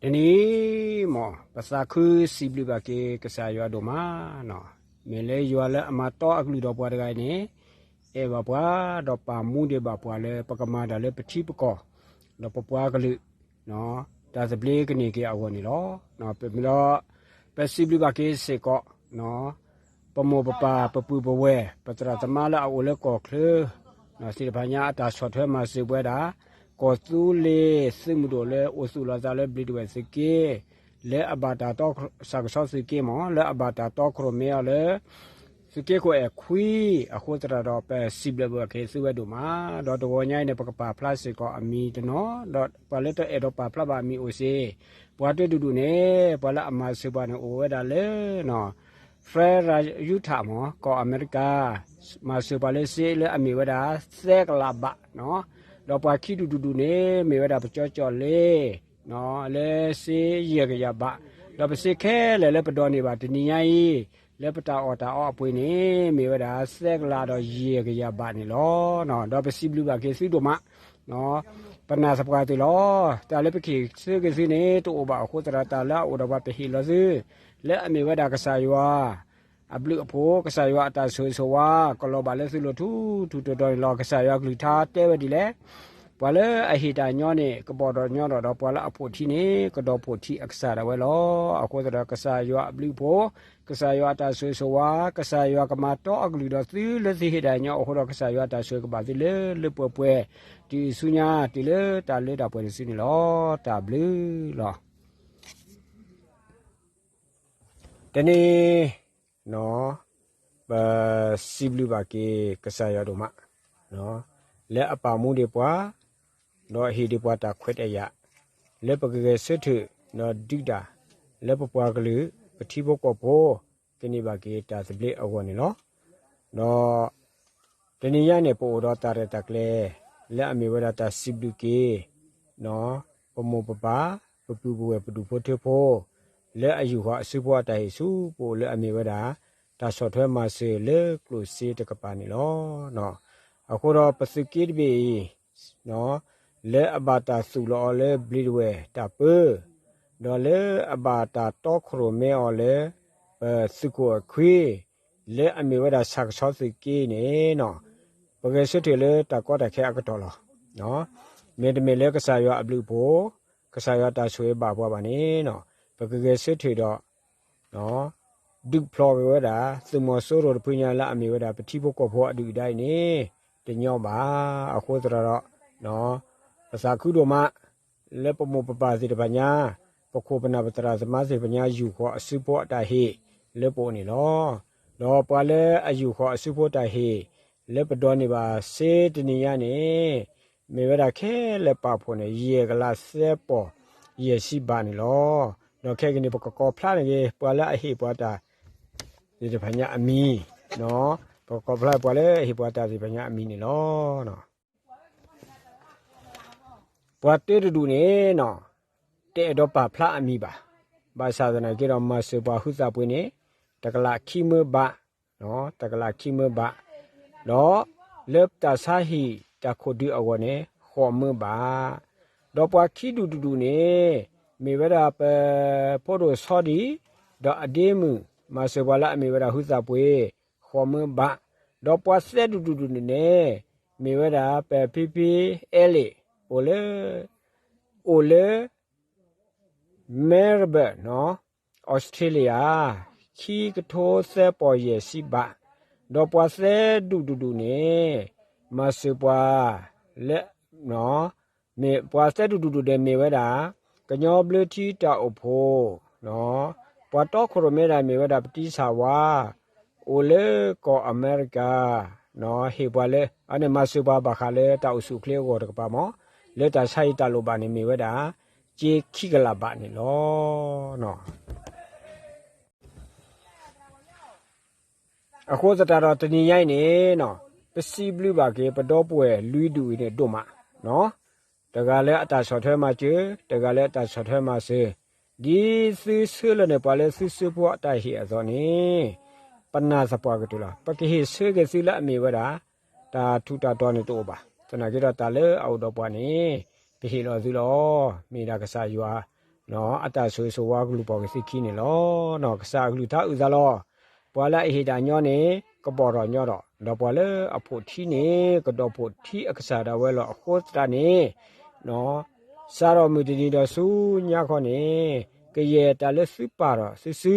တနံၤအံၤမ့ၢ် ပသးခုစံးဘျုးဘၣ်က့ၤကစၢ်ယွၤဒိၣ်မး, မ့ၢ်လၢယွၤလၢအမၤတီအကလုၢ်ဒီးပှၤတဂၤအံၤန့ၣ်, အဲၣ်ဘၣ်ပှၤဒီးပာ်မူဒံးဘၣ်ပှၤလၢပကမၤတၢ်လၢပထံပကီၢ်, ဒီးပပှၤကလုာ် တၢ်သဘျ့ကန့ၢ်က့ၤအဂီၢ်န့ၣ်လီၤ. ပမ့ၢ်ဒီး ပစံးဘျုးဘၣ်က့ၤစ့ၢ်ကီး ပမိၢ်ပပၢ် ပပုၢ်ပဝဲၢ် ပသရၣ်သမါလၢအအိၣ်လၢကီၢ်ချၢ သ့ၣ်တဖၣ်ညါအတၢ်ဆီၣ်ထွဲမၤစၢၤပဝဲဒၣ်, ကီၢ်သူလ့ၤသုးမုၢ်ဒိၣ်လၢအိၣ်သူၣ်လီၤသးလၢဘျံးတဝဲၢ်သုးက့ လၢအဘၣ်တၢ်တီ စၢ်ကဆီသုးက့မ့ၢ် လၢအဘၣ်တၢ်တီခိၣ်ရိၣ်မဲအီၤလၢ သုးက့ခိၣ်အဲၣ်ခွံ အဃိသတးဒီး ပစံးဘျုးဘၣ်က့ၤသုဝဲဒိၣ်မး, ဒီးတဂီၤညါအံၤန့ၣ် ပကပာ်ဖျါစ့ၢ်ကီးအမံၤတနီၤ, ဒီးပှၤလၢတအဲၣ်ဒိးပာ်ဖျါဘၣ်အမံၤအိၣ်စ့ၢ်, ပှၤတဒူၣ်ဒူၣ်န့ၣ် ပှၤလၢအမၤစၢၤပှၤန့ၣ်အိၣ်ဝဲဒၣ်လၢ Florida Utah မ့ၢ် ကီၢ်အမဲရကၤ, မၤစၢၤပှၤလၢစ့လၢအမ့ၢ်ဝဲဒၣ် သၢကလးဘး, ဒီးပှၤခံဒူၣ်တဒူၣ်န့ၣ် မ့ၢ်ဝဲဒၣ်ပကၠီကၠီၣ်လ့ လၢစ့ယဲၢ်ကယၤဘး, ဒီးပစ့ခဲလၢာ်လၢပဒိးန့ၢ်ဘၣ်တနံၤညါအံၤ လၢပတၢ်အီၣ်တၢ်အီအပှ့ၤန့ၣ် မ့ၢ်ဝဲဒၣ်သၢကလးဒီးယဲၢ်ကယၤဘးန့ၣ်လီၤ. ဒီးပစံးဘျုးဘၣ်က့ၤသုဒိၣ်မး, ပနာ်သပှၢ်တၢၢ်လီၤ. တၢ်လၢပကဟ့ၣ်ဆၢက့ၤသုန့ၣ် တအိၣ်ဘၣ်အဃိသတးဒီး တၢ်လၢအအိၣ်ဒီးပှၤပဟ့ၣ်လီၤသု လၢအမ့ၢ်ဝဲဒၣ်ကစၢ်ယွၤ အဘျုးအဖှိၣ် ကစၢ်ယွၤအတၢ်ဆိၣ်ဂ့ၤဆိၣ်ဝါ ကလီၤဘၣ်လၢသုလိၤထူထူတီတီန့ၣ်လီၤ. ကစၢ်ယွၤကလုၢ်ကထါတဲဝဲဒ်လဲၣ်, ပှၤလၢအဟ့ၣ်တၢ်ညီန့ၣ် ကဘီၣ်ဒီးညီဒီး ဒီးပှၤလၢအဖိးထံန့ၣ် ကဒီးဖိးထံအကစၢ်ဒၣ်ဝဲလီၤ. အဃိသတးဒီး ကစၢ်ယွၤအဘျုးအဖှိၣ် ကစၢ်ယွၤအတၢ်ဆိၣ်ဂ့ၤဆိၣ်ဝါ ကစၢ်ယွၤကမၤတီအကလုၢ်ဒီးသုလၢသုဟ့ၣ်တၢ်ညီအဃိဒီး ကစၢ်ယွၤအတၢ်ဆိၣ်ဂ့ၤကဘၣ်သုလၢလၢပှဲၤပှဲၤ တုၤဆူညါ တုၤလၢတၢ်လၢတၢ်ပှဲၤန့ၣ်ဆူန့ၣ်လီၤ. တၢ်ဘျုးလီၤ. တနံၤ ပစံးဘျုးဘၣ်က့ၤကစၢ်ယွၤဒိၣ်မး, လၢအပာ်မူဒံးပှၤ, ဒီးဟ့ၣ်ဒံးပှၤတၢ်ခွဲးတၢ်ယာ်, လၢပကဂဲၤဆၢထၢၣ် ဒီးဒုးတၢ် လၢပပှၤကလုာ် ပထံဖိကီၢ်ဖိ ကန့ၢ်ဘၣ်က့ၤတၢ်သဘျ့အဂီၢ်န့ၣ်လီၤ. ဒီး တနံၤညါန့ၣ် ပအိၣ်ဒီးတၢ်ရဲၣ်တၢ်ကျဲၤ လၢအမ့ၢ်ဝဲဒၣ်တၢ်စံးဘျုးက့ၤ ပမိၢ်ပပၢ် ပပုၢ်ပဝဲၢ် ပဒူၣ်ဖိထၢဖိ လၢအယူၢ်ဃီၤအစုဖိအတၢ်ဟ့ၣ်ဆူပအိၣ်လၢအမ့ၢ်ဝဲဒၣ် တၢ်ဆီၣ်ထွဲမၤစၢၤလၢကျိၣ်စ့တကပၤန့ၣ်လီၤ. အဃိဒီးပသုးက့တဘ့ၣ်အံၤ လၢအဘၣ်တၢ်သူၣ်လီၤအီၤလၢဘျံးတဝဲၢ်တၢ်ပၢ ဒီးလၢအဘၣ်တၢ်တီခိၣ်ရိၣ်မဲအီၤလၢ ပသုးခိၣ်အခွံ လၢအမ့ၢ်ဝဲဒၣ်ဆၣ်ကဆီသုးက့န့ၣ် ပဂဲၤဆၢထၢၣ်လၢတၢ်ကီတၢ်ခဲအကတီၢ်လီၤ. မ့တမ့ၢ်လၢကစၢ်ယွၤအဘျုးအဖှိၣ် ကစၢ်ယွၤတၢ်ဆိၣ်ဂ့ၤဘၣ်ပှၤဘၣ်န့ၣ် ပကဂဲၤဆၢထၢၣ်ဒီး ဒုးဖျိးက့ၤဝဲဒၣ် သုးမီၤစိရိၤတဖုညါလၢအမ့ၢ်ဝဲဒၣ် ပထံဖိကီၢ်ဖိအဒုၣ်အဒါအံၤန့ၣ် တညီဘၣ်. အဃိသတးဒီး ပသးခုဒိၣ်မး လၢပမိၢ်ပပၢ်သ့ၣ်တဖၣ်ညါ ပခိၣ်ပနၢ်ပသရၣ်သမါသ့ၣ်တဖၣ်ညါ ယူၢ်ဃီၤအစုဖိအတၢ်ဟ့ၣ်လၢပအိၣ်န့ၣ်လီၤ. ဒီးပှၤလၢအယူၢ်ဃီၤအစုဖိတၢ်ဟ့ၣ် လၢပဒိးန့ၢ်ဘၣ်စ့တနံၤညါန့ၣ် မ့ၢ်ဝဲဒၣ်ခဲလၢာ်ပာ်ဖှိၣ်န့ၣ် ယဲၢ်ကလးသၢပီၢ်ယဲၢ်ဆံဘးန့ၣ်လီၤ. ဒီးခဲကနံၣ် ပကကိးဖျါန့ၣ်က့ၤ ပှၤလၢအဟ့ၣ်ပှၤတၢ် သ့ၣ်တဖၣ်ညါအမံၤ, ပကကိးဖျါပှၤလၢအဟ့ၣ်ပှၤတၢ်သ့ၣ်တဖၣ်ညါအမံၤန့ၣ်လီၤ. ပှၤတၢတဒူၣ်န့ၣ် တအဲၣ်ဒိးပာ်ဖျါအမံၤဘၣ်. ဘၣ်ဆၣ်သနာ်က့ဒီး မၤစၢၤပှၤဟုသးပှ့ၤန့ၣ် တကလးခံမၢဘး, တကလးခံမၢဘး, ဒီးလၢတၢ်ဆါဟံၣ်တၢ်ခိၣ်ဒုးအဂီၢ်န့ၣ် ဃိးမၢဘး, ဒီးပှၤခံဒူၣ်တဒူၣ်န့ၣ် မ့ၢ်ဝဲဒၣ်ပဖိဒိၣ်ဆီဒံၣ် ဒီးအဒ့မုၣ် မၤစၢၤပှၤလၢအမ့ၢ်ဝဲဒၣ်ဟုသးပှ့ၤ ဃိးမၢဘး, ဒီးပှၤသၢဒူၣ်တဒူၣ်န့ၣ်န့ၣ် မ့ၢ်ဝဲဒၣ်ပဖံဖံအဲလ့ၣ် အိၣ်လၢ အိၣ်လၢ Melbourne နီၤ Australia ခံကထိသၢပီၢ်ယဲၢ်ဆံဘး, ဒီးပှၤသၢဒူၣ်တဒူၣ်န့ၣ် မၤစၢၤပှၤ လၢ မ့ၢ်ပှၤသၢဒူၣ်တဒူၣ်န့ၣ်မ့ၢ်ဝဲဒၣ် ကညီဘျၢထံတၢ်အိၣ်ဖှိၣ် ပှၤတီခိၣ်ရိၣ်မဲဒၣ်မ့ၢ်ဝဲဒၣ်ပတံစၢ်ဝါ အိၣ်လၢကီၢ်အမဲရကၤ ဟ့ၣ်ပှၤလၢ အန့ၣ်မၤစၢၤပှၤဘၣ်ဃးလၢတၢ်အိၣ်ဆူၣ်အိၣ်ချ့အဂီၢ်တကပၤမ့ၢ် လၢတၢ်ဆါဟံၣ်တၢ်လိၣ်ဘၣ်န့ၣ်မ့ၢ်ဝဲဒၣ် က့ခံကလးဘးန့ၣ်လီၤ. အဃိသတးဒီးတနံၤညါအံၤန့ၣ် ပစံးဘျုးဘၣ်က့ၤပဒီပုၢ်ဝဲၢ်လွံၢ်ဒူၣ်အံၤန့ၣ်ဒိၣ်မး, တဂၤလၢအတၢ်ဆီၣ်ထွဲမၤစၢၤ, တဂၤလၢအတၢ်ဆီၣ်ထွဲမၤစၢၤ, ဒ်သုဆှၢလၢန့ၣ်ပှၤလၢသုစုဖိအတၢ်ဟ့ၣ်အသိးန့ၣ် ပနာ်သပှၢ်ကတၢၢ်လီၤ. ပကဟ့ၣ်ဆၢက့ၤသုလၢအမ့ၢ်ဝဲဒၣ် တၢ်ထူးတၢ်တီၤန့ၣ်တအိၣ်ဘၣ်. သနာ်က့ဒီးတၢ်လၢအအိၣ်ဒီးပှၤန့ၣ် ပဟ့ၣ်လီၤသုလီၤ. မ့ၢ်ဒၣ်ကစၢ်ယွၤ အတၢ်ဆိၣ်ဂ့ၤဆိၣ်ဝါကလူၤပိာ်က့ၤသုခံန့ၣ်လီၤ. ကစၢ်အကလုၢ်ကထါအုၣ်သးလီၤ. ပှၤလၢအဟ့ၣ်တၢ်ညီန့ၣ် ကဘီၣ်ထီၣ်ညီထီၣ်, ဒီးပှၤလၢအဖိးထံန့ၣ် ကဒိးဖိးထံအကစၢ်ဒၣ်ဝဲလီၤ. အဃိသတးန့ၣ် စးထီၣ်မုၢ်တနံၤဒီးဆူညါခီန့ၣ် ကယဲၢ်တၢ်လၢသုပာ်ထီၣ်သုစု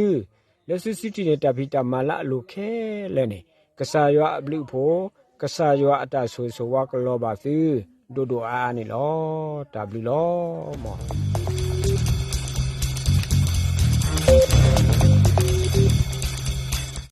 လၢသုစုထံၣ်န့ၣ် တၢ်ဖံးတၢ်မၤလၢအလိၤခဲလၢာ်န့ၣ် ကစၢ်ယွၤအဘျုးအဖှိၣ်, ကစၢ်ယွၤအတၢ်ဆိၣ်ဂ့ၤဆိၣ်ဝါကလီၤဘၣ်သု ဒိၣ်ဒိၣ်အါအါန့ၣ်လီၤ. တၢ်ဘျုးလီၤ. မ်